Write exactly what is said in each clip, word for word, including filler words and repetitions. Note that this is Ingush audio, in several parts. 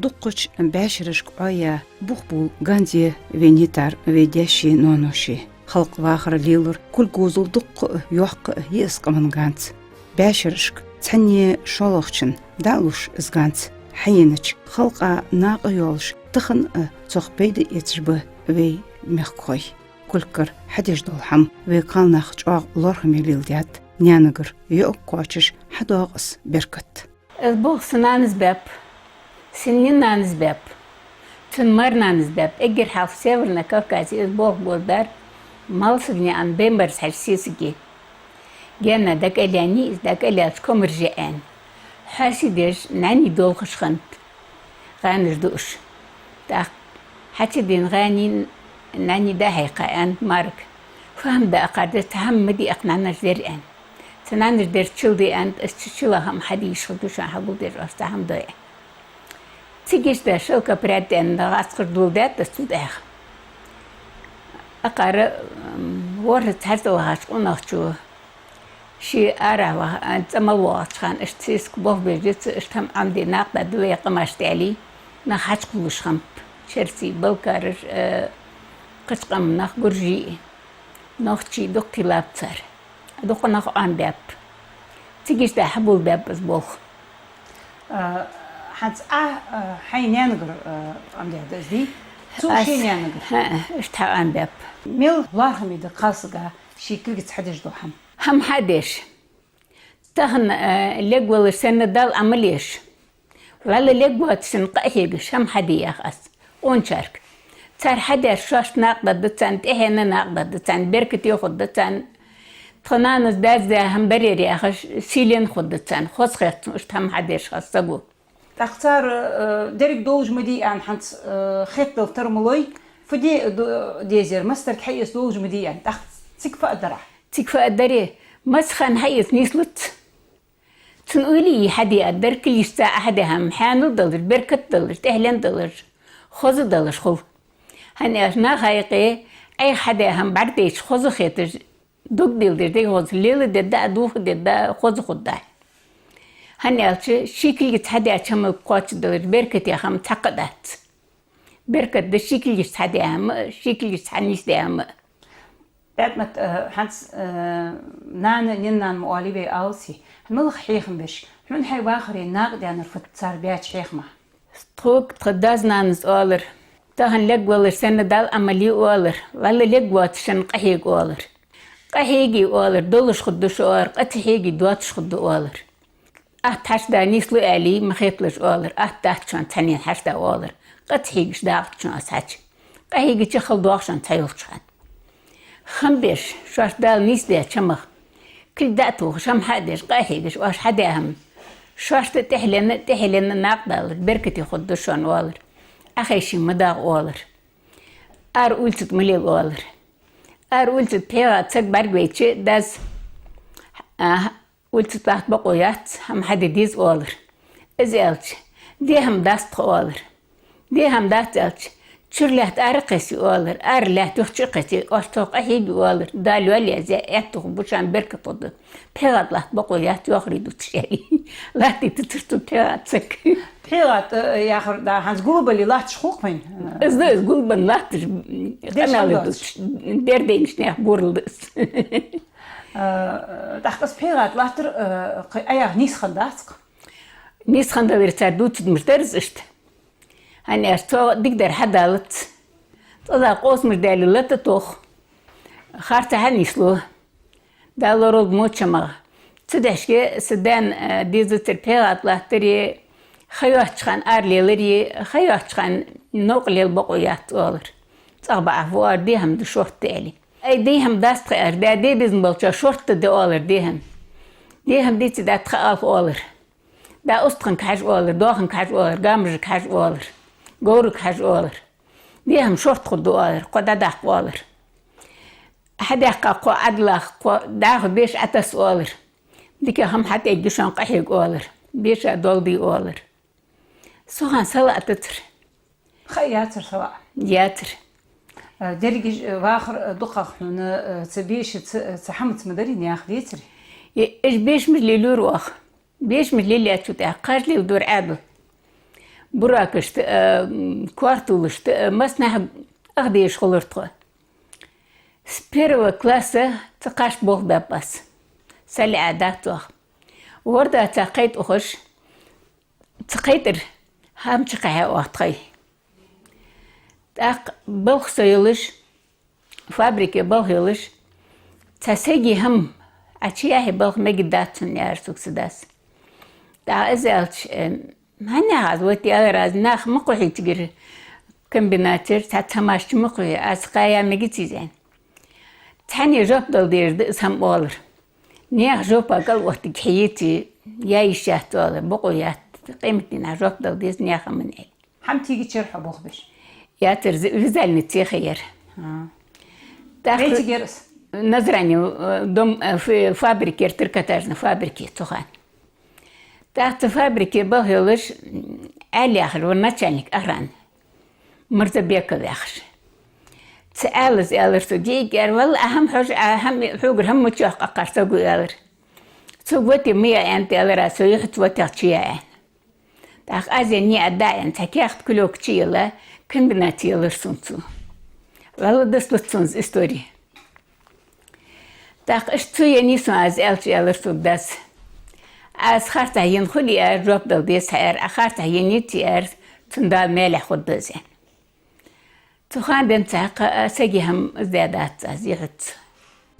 Дуккхача баьшерашка Ӏояь, бух бул ганз я вай нитар, вай даьши ноаноши. Халкъа вахар лелар кулг говзал дукха а, йоккха а я из къаман ганз. Баьшерашка цхьанне шоллагӀчоа дӀалуш из ганз хьаенача, халкъа накъа йолаш, тахан а цох пайда эцаш ба вай мехкахой. Кулгагара хьадеш дола хӀама вай кхалнах чӀоагӀа лоархӀаме леладаьд. Наьнагара йоӀ кхоачаш хьадоагӀа из беркат. Из болх са нанас баьб, са нанас баьб, цун марнанас баьб. Эггара хьалха Северный Кавказе из болх гӀоргдар Малсагнаькъан Бембарза-Хьажа сесаг я. Гаьна дӀакӀалъяьннай из, дӀакӀалъяьлча Комарже аьнна. Хьоасе деш нӀаьний долхаш хиннад, гӀанаш дуаш. ТӀаккха хьа ца дена гӀаний, нӀаьний дӀахьекха аьннад марага. Фу хӀама да акхар деза, цхьа хӀама ма дий акх нанаш дер аьнна. Цу нанаш дер чула де аьннад, аз цу чула хӀама хьаде йиш хургда шоана, хьагулдеш оаха цхьа хӀама дой. Цига иштта шелка прядь аьнна гӀазкхаша доладаьд аз цул тӀехьагӀа. Акхар, м, ворхӀазза хьарцӀа вахача къонахчо ше арахьа ваха, а, цӀа мел воагӀача хана, иштта сесаг болх беш я цо, иштта хӀама Ӏомаде накъадаргда вай къамашта аьле, нах хьачукхувлаш хиннаб. Черсий, балкараш, э, кхыча къаман нах, гуржий, нохчий дукха лаьб цар. Дукха нах Ӏомабаьб. Цига иштта хьаболабаьб из болх. А, хӀанз Ӏа, а, хьай наьнагара, а, Ӏомадаьд из, дий? Цо ший наьнагара? ХӀаа, иштта хьаӀомабаьб. Мел лоархӀаме да кхалсага ший кулгаца хьадеш дола хӀама? ХӀама хьадеш. Тахан, а, лергвалар санна Дала Ӏамал еш. Валла лергвоацаш санна къахьегаш хӀама хьаде ях аз къоначарга. Цар хьадеш шоашта накъадаргда царна, тӀехьенна накъадаргда царна, беркате хургда царна. Тха нанас даьзза хӀама барер яхаш, сийлен хургда царна. Хоза хет сона иштта хӀама хьадеш хинна саго. ТӀаккха цар, э, деррига долаш ма дий аьнна хӀанз, э, хетадалар тара ма лой, фу де, ду-, дезар, массадар хьаэца долаш ма дий аьнна. ТӀаккха цига фу аргдар Ӏа? Цига фу аргдарий, массахана хьаэца нийслуц. Цун уйла е хьаде аргдар, кулгашца Ӏа хьадаь хӀама хьанал далар, беркат далар, тӀехьлен далар, хоза далар хул. ХӀана аьлча наха юкъе Ӏайха хьадаь хӀама бӀаргадайча хоза хеташ, дог дилдеш дегӀ хоза леладергда, духьа дергда, хоза хургда. ХӀана аьлча ший кулгаца хьадаьча хӀамал кхоачаш далар, беркате хӀама цхьаккха дац. Беркат да ший кулгаца хьадаь хӀама а, ший кулгаца хьанийсдаь хӀама а. ПаьтӀамат, э, хӀанз, э, нана, наьна-нана ма оалий вай аласе. ХӀанз малагӀа хьехам беш, хьона хьай вахаре накъадаьннар фуд цар баьча хьехамах? Тхога тха даьс-нанас оалар: тахан лергвалар санна Дала Ӏамал е оалар, валла лергвоацаш санна къахьега оалар. Къахьеге оалар, долаш хургда шо оалар, къа ца хьеге доацаш хургда оалар. Атта хьашт да нийслу аьле ма хеталаш оалар, атта дац шоана цхьаннена хьашт да оалар, къа ца хьегаш дагӀац шоана аз хьача. Къахьегача хала доагӀа шоана цхьайолча хана. Хам беш, шоашта Дала нийсдаьча хӀамах кулг дӀатохаш, хӀама хьа а деш, къа а хьегаш, оаш хьадаь хӀама шоашта тӀехьленна, тӀехьленна накъадалар, беркате хургда шоана оалар. Ӏохайше ма дагӀа оалар. Ара улица тӀа ма лела оалар. Ара улица тӀа пхьегӀа саг бӀаргавайча, даьс, а, улица тӀа латта бокъо яц, хӀама хьаде деза оалар. Из аьлча, де хӀама дац тха оалар. Де хӀама дац аьлча, чура лаьтта ара кхесса оалар, ара лаьтта юха чу кхесса, оаш цох къахьеге оалар, Дала йоалаяь еза, аьттув ба шоана, беркат хургда. ПхьегӀа тӀа латта бокъо яц, йохаре дувцаш аьле. Латта тӀа тӀатир цу пхьегӀа саг. ПхьегӀа тӀа, э, яхар да, хӀанз гулбале латташ хул-кх вайна. Из да, из гулбенна латташ, деш къамаьл хӀама доацаш, дувцаш, дерденаш наьха гурал да из. Э, тӀаккха из пхьегӀа тӀа латтар, э, кхы Ӏа яхар нийса хиннадац-кх. Нийса хиннадаларе цар дувцадмаш дар из иштта. ХӀана аьлча цо дикадар хьадалац. ЦӀаза къовсамаш даьле лата тох. Харцахьа нийслу. Дала лоралда моча мага. Цу дешаца са даьна, э, дезацар пхьегӀа тӀа латтари, ха йоацача хана ара лелари, ха йоацача хана новкъа лела бокъо яц оалар. ЦӀагӀа баӀахьа ву оалар, де хӀама да шортта аьле. Ай, де хӀама дац тха аьлар, да де безам болчоа шортта да оалар де хӀама. Де хӀама деций да тха алх оалар. Да устагӀанга хьажа оалар, доаханга хьажа оалар, гамажага хьажа оалар, говрага хьажа оалар. Де хӀама шортта хургда оалар, кхо дӀадаккха оалар. Хьадаьккха кхо Ӏадалахь, кхо дӀахо беша Ӏотасса оалар. Дика хӀама хьатӀаэггий шоана, къахьега оалар. Беша долдий оалар. Цу хана салаӀа тацар. Ха яцар салаӀа? Яцар. Э, деррига, э, вахар, э, дукхагӀа хьона, э, цу бешаца, э, цу хӀамаца ма дарий наьха, децарий? Э, уж бешамаш лелайора оаха. Бешамаш лелаяьчул тӀехьагӀа кхаж леладора Ӏаьдал. Буракашта а, м, кортулашта а, массанахьа ах дезаш хулар тхо. С первого класса цу кхашта болх баьб аз. Сел а дац оаха. Ворда ца кхайт ухаш, ца кхайтар хӀама чу кхаьхьа оаха тхоай. ТӀаккха балха со йолаш, фабрике балха йолаш, цхьа сага хӀама, Ӏа чу яхье балха мегаргдац хьона, аьлар сога са дас. ТӀаккха из аьлча, э, хӀана яхаш вай, аьлар аз, нах ма кхухьий цигара комбинатера, цхьацца хӀамаш чу ма кхухьий, аз кхайя мегац из, аьнна. Цхьанне жоп дала дезаш да из хӀама, оалар. Наьха жопа кӀал оттаргья хьо, яй йиш яц, оалар, бокъо яц, къематдийнахьа жоп дала деза наьха хӀаман, аьле. ХӀама тийгача яр хьо болх беш? Яцар, вязальный цех яр. ХӀа. ТӀаккха вай цигара из? Назране, э, дом, э, ф-, фабрика яр, трикотажный фабрика цу хана. ТӀаккха цу фабрике балха йолаш, м, Ӏаьла яхаш вар начальник охраны. Мурзабеков яхаш. Цу Ӏаьлас аьлар сога: «Дика, — аьлар, — валлахӀи, хӀама хьожа, Ӏа хӀама, хьогара хӀама мича йоаккх акхар саго», — аьлар. «Цу воте ма яй», — аьннад, аьлар аз, — «со юхьаца вотех чу яй», — аьнна. ТӀаккха аз е ниӀа да аьнна, цхьа каьхат кулёк чу йилла, комбинате йилар сона цо. Валла дас луц цунца истори. ТӀаккха иштта цо еннай сона, аз аьлча, аьлар сога дас. Аз харцахьа енна хуле, аьлар, жоп дала деза хьа, аьлар, Ӏа харцахьа еннийце, аьлар, цун Дала маьлехь хургда из, аьнна. Цу хана денз цхьаккха а сага хӀама из даь дац аз юхьаца.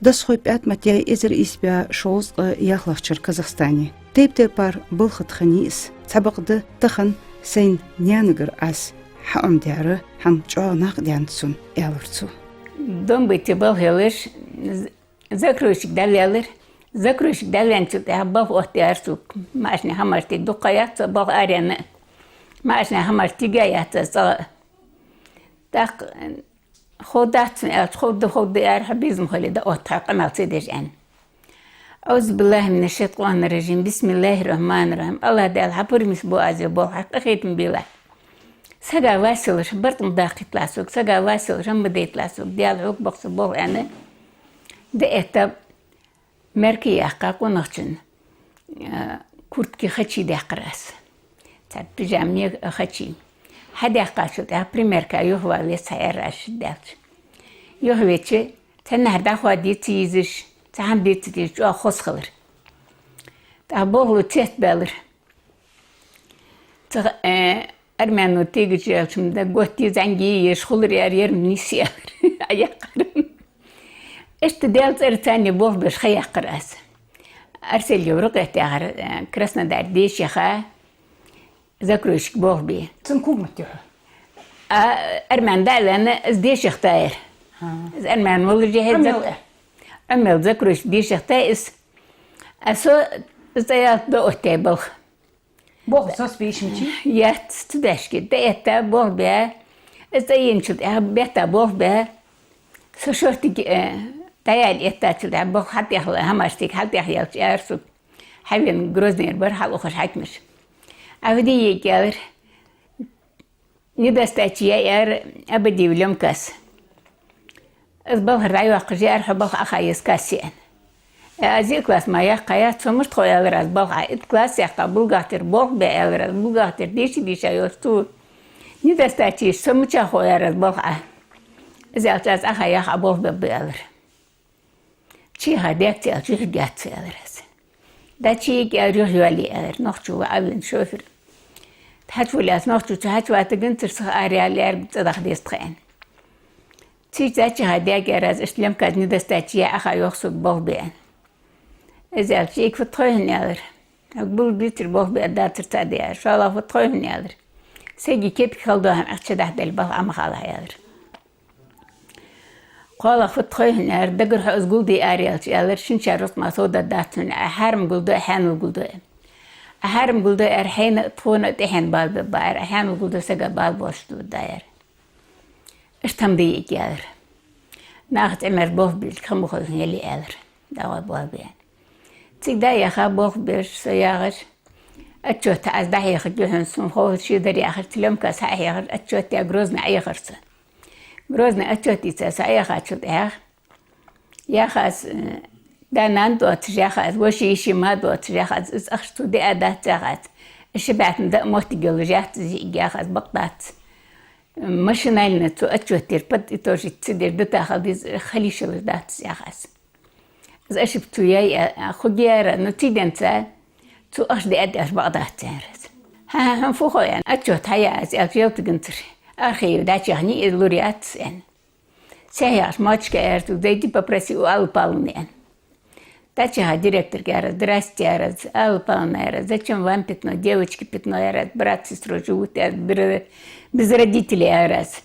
Досхой ПаьтӀамат яьй эзар ийс бӀаь шовзткъа ялхлагӀча шера Казахстане. Тайп-тайпара балха тӀа хиннай из. Цхьабакъда тахан сайна наьнагара аз хьаӀомадаьр, хӀама чӀоагӀа накъадаьннад сона, аьлар цо. Дом быта балха йолаш, з-, закройщик дӀаваьлар. Закройщик дӀаваьнначул тӀехьагӀа балха оттаяьр сога. Маьженаш, хӀамаш тӀа дукха яц со балха араяьнна. Маьженаш, хӀамаш тийга яц аз цӀагӀа. ТӀаккха ховргдац сона, аьлча, ховргда, ховргда, аьлар, хьо безам хуле дӀаотт, хьо къамаьл ца деш, аьнна. أعوذ بالله من الشيطان الرجيم. بسم الله الرحمن الرحيم. АллахӀ Даьла, хьа пурам йиса бу аз ер болх, хьа къахетам белахь. Сага ваьсса йолаш барт ма даккхийталахь сога, сага ваьсса йолаш хӀама ма дайталахь сога, Даьла хьога бакъ са болх, аьнна. ДӀаэтта, мерки яьккха къонахчун, э, куртки хачи даьккхар аз. Цхьа пижаме хачи. Хьадаьккхачул тӀехьагӀа примерка юхавала веза хьо, аьлар аз шийга даьлча. Юхавеча, цхьаннахьара дӀахо дийца езаш, цхьа хӀама дийца езаш, чӀоагӀа хоза хилар. ТӀаккха болхло цецбаьлар. Цу, э, армяно тегача яьлча ма да, готти, зӀамига еш хулар, аьлар, ер ма нийса, аьлар. Ӏа яьккхар. Иштта Даьла цӀерца царна болх беш ха яьккхар аз. Арсельев Рукъет яхар, э, Краснодаре деша яха, закройщик болх бе. Цун кугматти хьо? А, армян дӀа а ваьнна, из деша яхийтаяр. ХӀа. Из армян воллашехь, Ӏомаелла? Ӏомаелла, закройщик деша яхийтаяр из. А со из цӀаялта дӀаоттаяьй балха. Болх соцабе йиш мичай? Яц, цу даьшка. ДӀаэтта болх баь, из цӀаенначул тӀехьагӀа бетта болх баь, со шортига, э, дӀаяла эттачул тӀехьагӀа болх хьалтӀехьа, хӀамаш тӀа хьалтӀехьа яьлча, аьлар сога. Хьавена Грозныйра бар хьалухаш хьакимаш. Авди йига, аьлар, недостача яй, аьлар, Абадиев Лёмкас. Из балхара дӀайоаккхаш я, аьлар, хьо балха Ӏоха еза кассе, аьнна. Э, аз йиъ класс мара яьккха яц, со мишта хов, аьлар аз, балха Ӏа? Итт класс яьккха, бухгалтере болх бе, аьлар аз, бухгалтере деша, деша йолаш цо. Недостача еш, со мича хов, аьлар аз, балха Ӏа? Из аьлча, аз Ӏоха яха Ӏа болх бергба, аьлар. Чу яха даьгӀа ца аьлча, юхьйоагӀац, аьлар аз. ДӀа чу йига, аьлар, юхьйоалае, аьлар, нохчо ва Ӏа, вай шофер. Хьачувале аз нохчо чу хьачуватаргвацар, сиха араяла, аьлар, цӀадаха деза тха, аьнна. Цу чу дӀа чу яха даьгӀа, аьлар аз, иштта Лёмкас недостача яь, Ӏоха йоах сога болх бе, аьнна. Из аьлча, йига, фуд хой хьона, аьлар. Хьога бул бицар, болх бе дацар, цаӀ де, аьлар. ШоллагӀа, фуд хой хьона, аьлар. Сайга кепиг хала дола хӀама Ӏа чу дахьаделла балха Ӏа ма хала, аьлар. КхоалагӀа, фуд хой хьона, аьлар, дагара хьо из гулде араяьлча, аьлар, шин ша рузкъа мара совдаргдац хьона, Ӏа хьарам гулдой, Ӏа хьанал гулдой. Ӏа хьарам гулдой, аьлар, хьайна а тхона а тӀехьенна бала бергба, аьлар, Ӏа хьанал гулдой, сага бала боацаш дувргда, аьлар. Иштта хӀама де йига, аьлар. Наха цӀи мара болх бе хӀама хой хьона яле, аьлар. ДӀагӀо болх бе, аьнна. Цига дӀаяха болх беш, со яхаш, отчёт аз дӀахьехаргья хьона, сона хов шедар, яхаш, цу Лёмкас хьаӀохьехаш, отчёт яь Грозне Ӏоехар со. Грозне отчёт ийца со Ӏояхачул тӀехьагӀа, яха аз, э, да-нана доацаш, яха аз, воша-йиша ма доацаш, яха аз, из ахча цо диа дац, яха аз. Ши бӀаь тӀа моттиг йолаш яц из, йиӀиг яхаш бакъ дац. Машинально цу отчёт тӀера подытожить ца деш, дӀатахал деза хила йиш йолаш дац из, яхаш. Из ошибка цу яй, а, хургьяр, ну, цу денца, цу ахча диад аьлча бакъ дац, аьлар аз. ХӀа-хӀа, хӀана фу хой, аьнна, отчёт хьаяь аз, аьлча, ялтаганцара архив дӀачуяхний, из лур яц, аьнна. Цхьа яхаш, Матушка, аьлар цо, зайди попроси у Аллы Павловны, аьнна. ДӀачуяха директорга, аьлар аз, здрасте, аьлар аз, Алла Павловна, аьлар аз, зачем вам пятно, девочки пятно, аьлар аз, брат с сестрой живут, аьлар аз, бир-, без родителей, аьлар аз.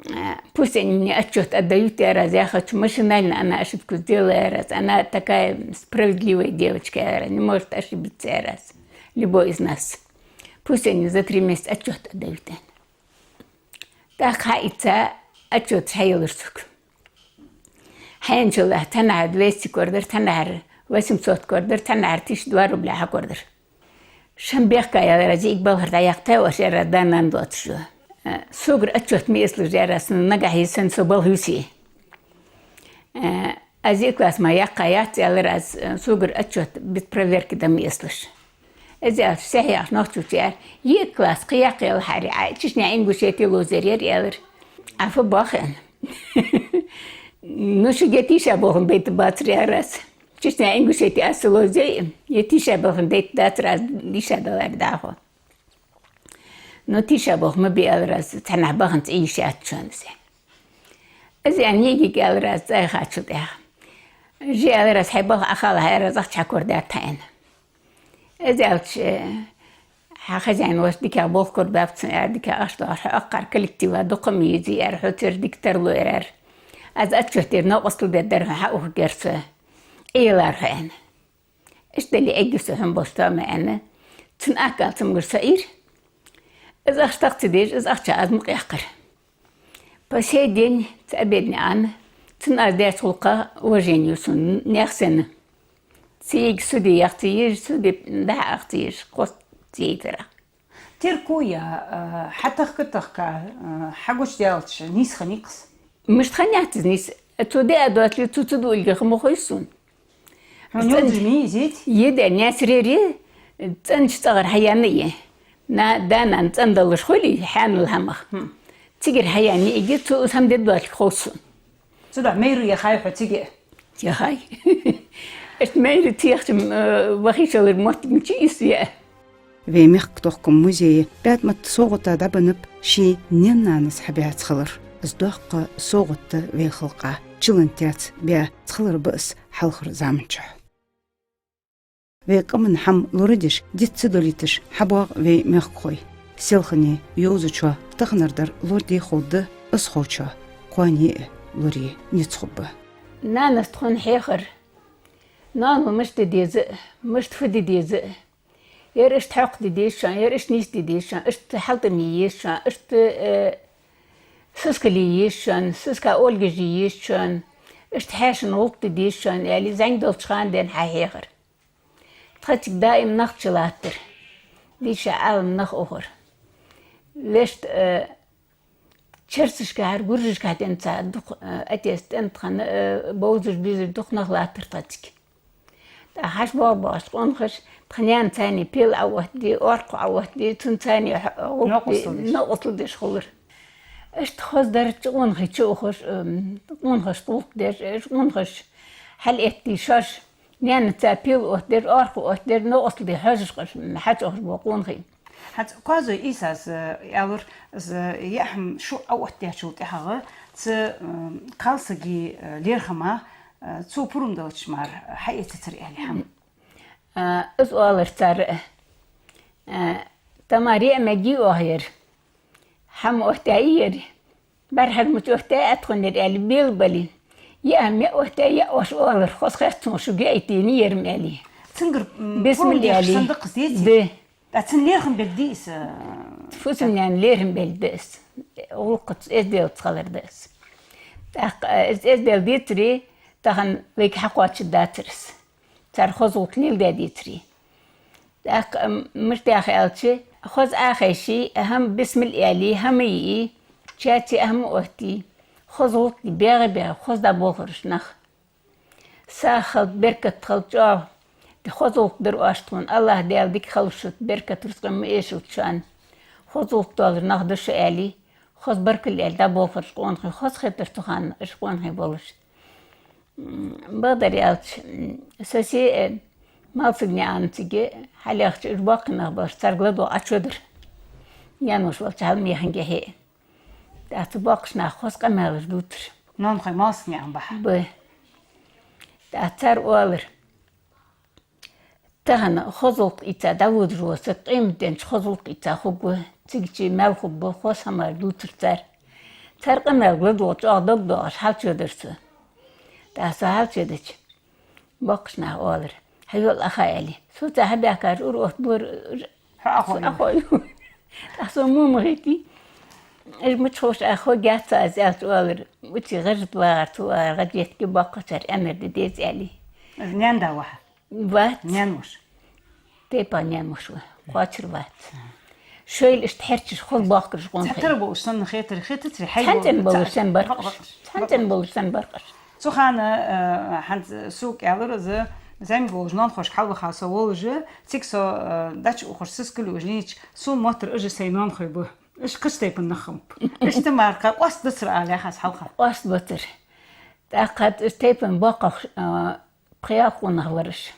Э, пусть они мне отчёт отдают, аьлар аз, я хочу, машинально она ошибку сделала, аьлар аз, она такая справедливая девочка, аьлар аз, не может ошибиться, аьлар аз, любой из нас. Пусть они за три месяца отчёт отдают, аьнна. ТӀаккха хьаийца, отчёташ хьаелар сога. Хьаенначул тӀехьагӀа цхьаннахьара двести корадар, цхьаннахьара восемьсот корадар, цхьаннахьара тысяча два рубля хьакорадар. Шоана бехк ба, аьлар аз, йиӀиг балхара дӀаяккха, тхай оаш, аьлар аз, да-нана доацаш я. Э, согара отчёт ма эцалаш, аьлар аз, нагахьа санна со балха юсий. Э, аз йиӀиг класс мара яьккха яц, аьлар аз, э, согара отчёт без проверки дӀа ма эцалаш. Из аьлча, сехьа яхаш нохчочо аьлар: «ЙиӀиг класс кхы яккха ялхьарий, Ӏа Чечня, Ингушетия ловзаер яр», — аьлар. «Ӏа фу бох, — аьнна. — Ну, шуга е тийша болх дайта бацар, — аьлар аз. — Чечня, Ингушетия аз ца ловзий, е тийша болх дайта дацар, аз тийша даларе дӀахо». «Ну, тийша болх ма бий, — аьлар аз, — цхьаннахьа баханза Ӏе йиш яц шоана из». Из аьнна, йиӀигага аьлар аз цӀагӀа яхачул тӀехьагӀа: «Жи, — аьлар аз, — хьай балха Ӏохайла, — аьлар аз, — ахча хьакорадаьд хьа», — аьнна. Из аьлча, э, хьа хозяин воша дикагӀа болх корабаьб цунна, аьлар, дикагӀа ахча доахар хьа, аккхар коллектива дукха ма езий, аьлар, хьо цераш дика тарлу, аьлар. Аз отчёт тӀера новкъостал дергдар хьона, хьаухаргьяр со. Ӏелар хьо, аьнна. Иштта дале, эггара со хьона болча тоам ба, аьнна. Цунна ахкал цамгар со Ӏийра. Из ахча тӀаккха ца деш, из ахча аз мукъаяьккхар. По сей день цу обедни Ӏан, цунна аз даьча гӀулакха уважени я сона, наьха санна. Цига суде яха ца езаш, суде дӀахьа аха ца езаш, кхост ца яйтарах. Терко я, а, хьатахка-тахка, а, хьагучадаьлча, нийса хиннай-кх из? Мишта хиннаяц из нийса? Цо диа доацале, цо ца дуилга хӀама хой сона. Хьона йолча мийзит? Е да, Наьсарере цӀенача цӀагӀара хьаяьнна я. На, да-нана цӀендалаш хулий, хьаьнала хӀамах. Хм. Цигара хьаяьнна я йиӀиг, цо из хӀама де доацалга хов сона. Цудухьа майра яхай хьо цига? Яхай. Иштта майра ца яхача, м, э, ваха йиш йолаш моттиг мичай из я? Вай мехка тохкама музее ПаьтӀамата совгӀата дӀабеннаб ший наьна-нанас хьабаь цхилар. Из доккха совгӀат да вай халкъа, чулан тӀа баь цхилар ба из хьалхарча заман чухь. Вай къаман хӀама лорадеш, диц ца далийташ хьабоагӀа вай мехкахой. Селхане, йовзачоа таханардар лораде ховргда, из ховчоа кхоане а лорае низ хургба. Нанас тхона хьехар: «Ноанал мишта де деза, мишта фу де деза, ер иштта хьокха де деза шоана, ер иштта нийса де деза шоана, иштта хьалтӀам е еза шоана, иштта, э, сискал е еза шоана, сискал олгаш е еза шоана, иштта хьаьшан гӀулакх де деза шоана», — аьле, зӀамига долча хана денз хьахьехар. Тха цига даим нах чулаттар. Дийша Ӏалам нах ухар. Вешта, э, черсашкахьара, гуржашкахьара денз цхьа дукха, э, отец тӀа тхона, э, бовзаш-буьзаш дукха нах латтар тха цига. ТӀаккха хьаьша боагӀа-боагӀаш къонахаша тха наьна царна пел Ӏооттаде, оркхо Ӏооттаде, цунна царна хьо-, гӀулакх де, новкъостал деш, новкъостал деш хулар. Иштта хоза дар чу къонахий чу ухаш, эм, къонахашта гӀулакх деш, уж къонахаш хьалъэтте шоаш, наьнаца пел оттадеш, оркхо оттадеш, новкъостал де хьожаш хулар, хьачуухаш бола къонахий. ХӀанз Коазой Ӏийсас, э, аьлар, из яа хӀама шу Ӏооттадаьчул тӀехьагӀа цу, э, кхалсага, э, лерхӀама, э, цо пурам далча мара хьаэцацар аьле хӀама. Э, из оалар цар, э, тамара яа мегаргья оаха ер. ХӀама оттаяьй ер. БӀарахьара мича оттаяьй тхона ер аьле, бел бале. Яа хӀама яа оттаяьй, яа оаш оалар, хоза хет сона шуга яйта енай ер-м аьле. Цунгара, м, бисмилла аьле. Сандакъ зеций? Да. ТӀаккха цун лерхӀам белгалдий из? Фусам-наьна лерхӀам белгалда из. ГӀулакхаца, эзделаца хилар да из. ТӀаккха, э, из эздел дийцаре, тахан вайга хьакхоачаргдацар из. Цар хоза гӀулакх леладаь дийцаре. ТӀаккха, м, мишта даьд аьлча, хоза Ӏохайше, хӀама бисмилла аьле, хӀама йиъе, чаьче хӀама оттае, хоза гӀулакх де, бегӀа-бегӀа хоза дӀаболхараш нах. СагӀа хилда, беркат хилда, чӀоагӀа Хоза гӀулакх дар оаш тхона, АллахӀ Даьла дика хилда шуца, беркат, рузкъа ма эшалда шоана. Хоза гӀулакх долаш нах да шо аьле, хоза баркал аьле дӀаболхар уж къонахий, хоза хетар цу хана уж къонахий болаш. М, бакъдар аьлча, м, со се, э, Малсагнаькъан цига хьалъяхача, уж боккхий нах болаш, царга ладувгӀа Ӏочудир. Наьна-воша волча хьалмехангахьа. ТӀаккха цу боккхийча наха хоза къамаьлаш дувцар. Ноанахой Малсагнаькъан бахьа. Ба. ТӀаккха цар оалар: тахан хоза гӀулакх ийца дӀаводаш вола саг къематденча хоза гӀулакх ийца хургва, цигача маьл хургба, хоза хӀамаш дувцар цар. Цар къамаьлга ладувгӀа чӀоагӀа дог доагӀаш хьалчудир со. ТӀаккха со хьалчудича, боккхийча наха оалар: «Хьайола, Ӏоха», — аьле. Соца хьабаьхкача ура отта бора, ура. Хьо Ӏохой? Ӏохой. ТӀаккха со мо ма хетий. Уж мича ховш, Ӏохой, геца аз аьлча оалар: «Учи гӀажат вагӀар, цу вагӀар гӀажетки боккхачар аьннар де деза», — аьле. Из наьна да ваха? Вац. Наьна-воша? Тайпан наьна-воша ва. Кхоачара вац. Шоайла иштта хьерчаш хул боккхараш гӀонхий. Цхьатарра болаш санна хетар, хетацарий, хьай цхьанцӀен болаш санна баркаш. ЦхьанцӀен болаш санна баркаш. Цу хана, э, хӀанз сога аьлар из, зӀамига волча ноанахошка хьалваха со волаш, цига со, э, дача ухаш сискал юаш нийсча, сона моттар уж сай ноанахой ба. Уж кхыча тайпан нах хиннаб. Иштта мара къоаста дацар ала яхаш хьалха. Къоаста бацар. ТӀаккха уж тайпан боккхагӀа, э, пхи-ялх къонах вар уж.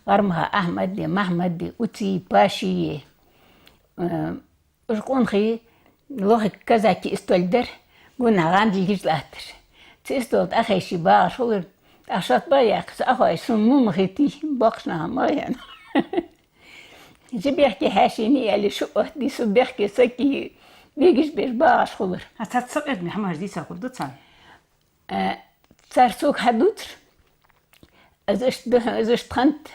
ГӀармаха Ахьмади, Махьмади, Уци, Паши. Э, уж къонахий лохе казаки истоль дар, гунахьа гӀандилгиж латтар. Цу истола тӀа хайши багӀаш хулар, тӀаккха шоатта баьхка, со Ӏохой, сона мо ма хетий, боккхийча наха ма хетий. Жи бехке хьаьший аьле, шу оттаде, со бехке саки бегаш беш багӀаш хулар. А цхьацца къердаме хӀамаш дийца хургда царна? Э, цар сога хьадувцар. Из иштта да, из иштта хиннад,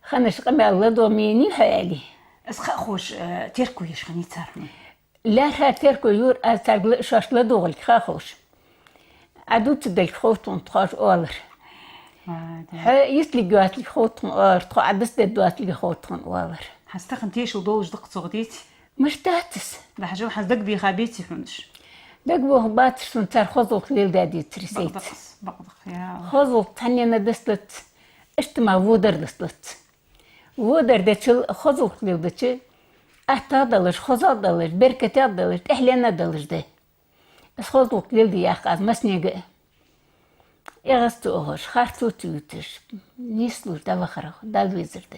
ханаш къамаьл ладувгӀа ма енай хьо аьле. Из ха а ховш, э, терко еш хиннай цар хьона? ЛаьрххӀа терко йора, аз царга ла-, шоашта ладувгӀалга ха а ховш. Ӏа дувцаргдолга хов тхона, тхо, оалар. Ай, да. Хьо йисталургйоацалга хов тхона, оалар, тхо Ӏа дицдергдоацалга хов тхона, оалар. ХӀанз тахан тешал долаш да-кх цох, деций? Мишта дац из? Да хьажал, хӀанз дагабеха беций хьона уж? Дагабоха бацар, сона цар хоза гӀулакх леладаь децаре сайца. Бакъда-кх из, бакъда-кх, я АллахӀ. Хоза гӀулакх цхьаннена дицлац, иштта мара водар дицлац. Водар дечул, хоза гӀулакх леладеча, аттагӀа далаш, хозагӀа далаш, беркатегӀа далаш, тӀехьленна далаш да. Из хоза гӀулакх леладе йоах аз массанега а. ЭгӀаз ца ухаш, харцо ца ювцаш, нийслуш дӀавахар Далла везар да.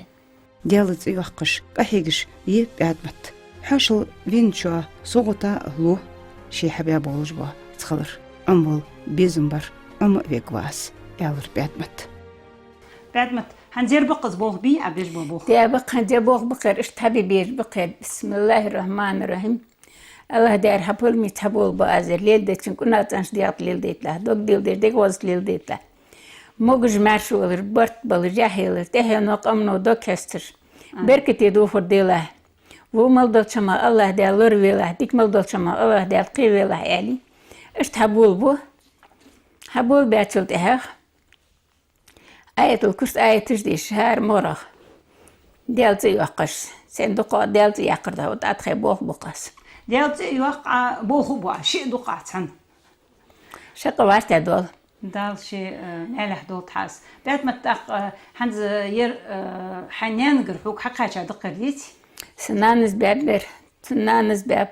Даьла цӀи йоаккхаш, къахьегаш я ПӀаьдмат. Хьоашал венначоа совгӀата а лу ше хьабаь болаш бола цхьалар. Ӏомавала безам бар, Ӏома а вергва аз, аьлар ПӀаьдмата. ПӀаьдмат, хӀанз ер ба-кх из болх, бий Ӏа беш бола болх? Ер ба-кх, хӀанз ер болх ба-кх ер, иштта хьабе безаш ба-кх ер. Бисмиллахьир-рахьманир-рахьим. АллахӀ-Даьра хьа пурам ийца хьаболабу аз ер, леладечун кӀуна цӀенаш дегӀа тӀа леладайталахь, дог дилдеш дега гӀоза тӀа леладайталахь. Могаш-маьрша волаш, барт болаш, яхь елаш, тӀехьено, къаьмно дог хьесташ, беркате дувхар делахь. Во мел долча хӀамах АллахӀ-Даьла лоравелахь, дика мел долча хӀамах АллахӀ-Даьла кхевелахь, аьле, иштта хьаболабу. Хьаболабаьчул тӀехьагӀа Аятал-Курси аяташ деш, хӀара могӀарах Даьла цӀи йоаккхаш, сайна дукхагӀа Даьла цӀи яккхар да, вот тӀатхай болх бу-кх аз. Даьла цӀи йоаккх Ӏа, болх а бу Ӏа, шиъ дукха цхьана. Шаккха вӀаштӀехьадоал. Дала ший, э, маьлехь долда хьа из. ПӀаьдмат, тӀаккха, э, хӀанз ер, э, хьа наьнагара хьога хьакхаьча даккхар деций? Са нанас баьб ер, са нанас баьб.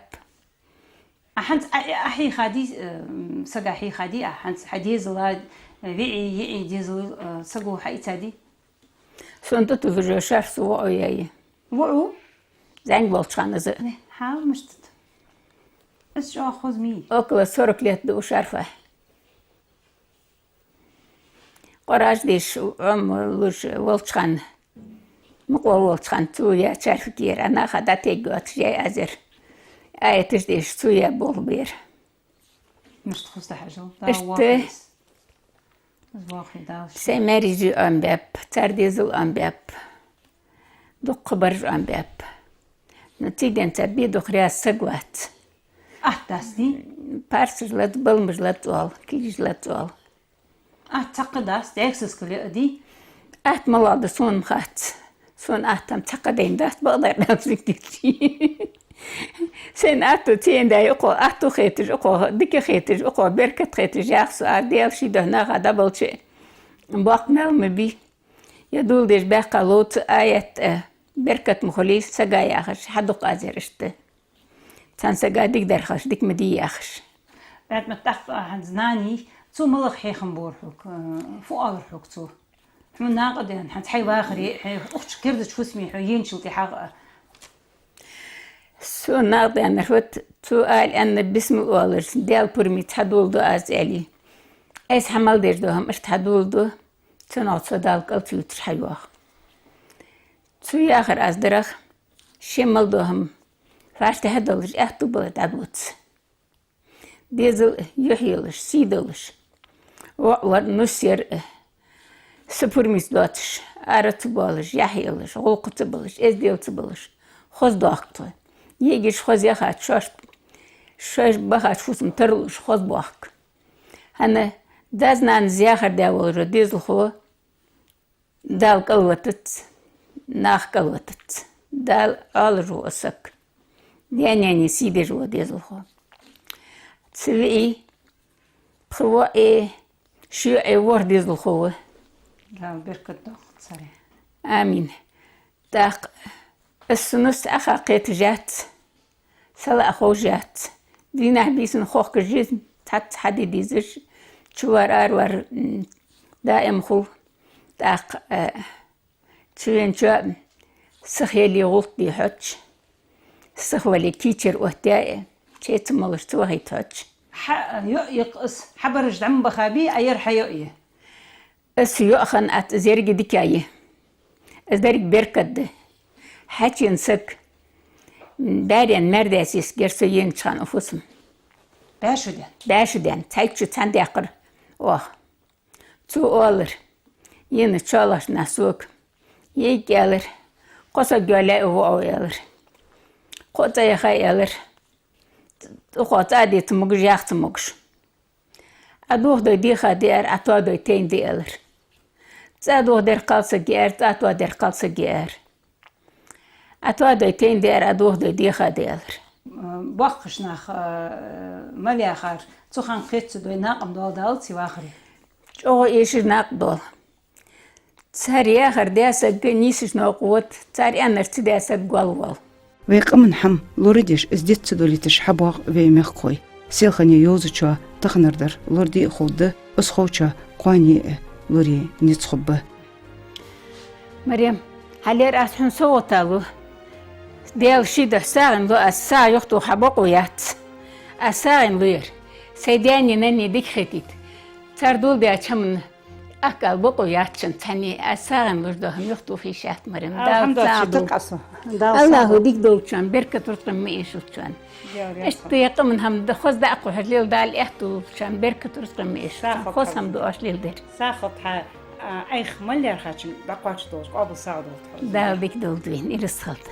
А хӀанз а, а хьийхадий, э, сага хьийхадий, а хӀанз хьа дезала, э, виӀий, йиӀий дезала, э, саго хьаийцадий? Сона тӀатувжо шарф са воӀо яьй. ВоӀо? ЗӀамига волча хана из. Не, хьал мишта да? Из чӀоагӀа хоза ма йий. Около сорок лет да укх шарфа. Къоараш деш, Ӏомалуш волча хана, мукъа волча хана цо яь шарф я ер, а наха дӀатегга йоацаш яьй аз ер. Аяташ деш, цо яь болх ба ер. Мишта хоза да хьажал. Иштта. Дала воахалда из. Из воахий Дала ший. Сай маьрий-йижарий Ӏомабаьб, цар дезал Ӏомабаьб. Дукха бараш Ӏомабаьб. Но цигара цхьа бе дукха раьза саг вац. Атта дац, дий? Парсаш лац, балмаш лац оал, кулгаш лац оал. Атта цхьаккха дац, дегӀ сискал я, дий? Атта малагӀа да сона ма хац. Сона атта-м цхьаккха дайна дац, бакъдар аьлча, дикачи. Сайна атто цӀена даь укхо, атто хеташ укхо, дика хеташ укхо, беркат хеташ яха со, а Даьла ший духьа наха дӀабалча боккха маьл ма бий. Е доладеш баьккха ловца аят, э, беркат ма хулий сага яхаш, хьадувц аз ер иштта. Цхьан сага дика дар хилча, дика ма дий яхаш. Баьтмат, тӀаккха хьа знани, цо малагӀа хьехам бора хьога, э, фу оалар хьога цо? Хьона накъадаьнна, хьа цхьа вахаре, хьа укх чу кердача фусаме хьо енначул тӀехьагӀа. Цо накъадаьннар фуд, цо ала аьнна, бисмал оалаш, Даьла пурмаца хьадоладу аз, аьле. Аз хьа мел деш дола хӀама иштта хьадоладу, цунах цо Дала кӀал ца ювцар хьайоагӀа. Цо яхар аз дарах, ше мел дола хӀама, фаьштта хьадалаш, аьттув бале дӀадувца. Дезал юхь йолаш, сий долаш, воӀ вар, нус яр, са пурмаца доацаш, ара ца боалаш, яхь йолаш, гӀулакх ца болаш, эздел ца болаш, хоза доахк тхо. ЙиӀигаш хоза яхача, шоаш, шоаш бахача фусам тарлуш хоза боахк. ХӀана, дас-нанас яхар даь волча дезалхо Дала кӀалватац, наха кӀалватац. Дала Ӏалаш ва саг. Даь-наьна сий деш ва дезалхо. Цу виӀий, пхи воӀий, ши йоӀий ворхӀ дезалхо ва. Дала беркат доаккхалба царех. Амин. ТӀаккха аз цунца Ӏаха кхеташ яц. Сала а ховш яц. Дийнахьа-бийсанна хохкаш жизнь цхьацца хьаде дезаш, чувар, аравар, м, даим хул. ТӀаккха, э, чувенначоа сиха яле гӀулакх де хьож, сиха вале кийчар оттаяь, чай ца молаш ца вахийта хьож. Хьа, э, йоӀ я-кх из, хьа бараш дӀа ма баха бий, а ер хьа йоӀ я? Аз йоӀ хинна атта, из еррига дика я. Из деррига беркат да. Хьачуена саг, м, баьренна маьр даьсса гер со еннача хана фусам. БӀаь шу даьнна? БӀаь шу даьнна. Цхьайтта шу цхьана даьккхар оаха. Цо оалар: «Ена чоалхаш нах сога». ЙиӀиг аьлар: «Кхо саг йоалаяьй воӀо», — аьлар. «Кхо цӀа яхай», — аьлар. «Укхо цӀа а де ца могаш, яха ца могаш». «Ӏа дохадой деха да», — аьлар, «Ӏа тоадой тайна да», — аьлар. «ЦӀа дохадер кхалсаг я», — аьлар, «ЦӀа тоадер кхалсаг я», — аьлар. «Ӏа тоадой тайна да», — аьлар, «Ӏа дохадой деха да», — аьлар. Боккхийча наха, э, мел яхар, цу хана кхетац вай, накъам доал Дала цу вахаре. ЧӀоагӀа эшар накъадоал. Цар яхар даь саг нийсача новкъа вода, цар аьннар ца даь саг гол воал. Вай къаман хӀама лорадеш, из диц ца долийташ хьабоагӀа вай мехкахой. Селхане йовзачоа таханардар лораде а ховргда, из ховчоа кхоане а лорае низ хургба. Марем, хьалхара аз хьона совгӀата лу. Даьла ший духьа сагӀийна лу аз, са юхатоха бокъо яц. Аз сагӀийна лу ер. Сай даьна-нанна дика хетийта. Цар доладаьча хӀаман Ахкал бокъо яц шун цхьанне, аз сагӀийна луш дола хӀама юхатоха йиш яц, Марем. Дала Алхьамдулиллахь, цхьа долда. Тыкъасу. Дала Аллахӏо сагӀа дика долда шун, беркат, рузкъа ма эшалда шун. Йо, йо, Ишта я къаман хӀама да, хоза дакъа хьожалел, Дала аьттув лулда шун, беркат, рузкъа ма эшалда шун. СагӀа хоза хӀама дуаш леладер. СагӀа хилда хьа, а, Ӏайха мел лаьрхӀачун дӀакхоачаш долаш, къоабал сагӀа долда хьо. Дала дика долда вайна, ираз хилда.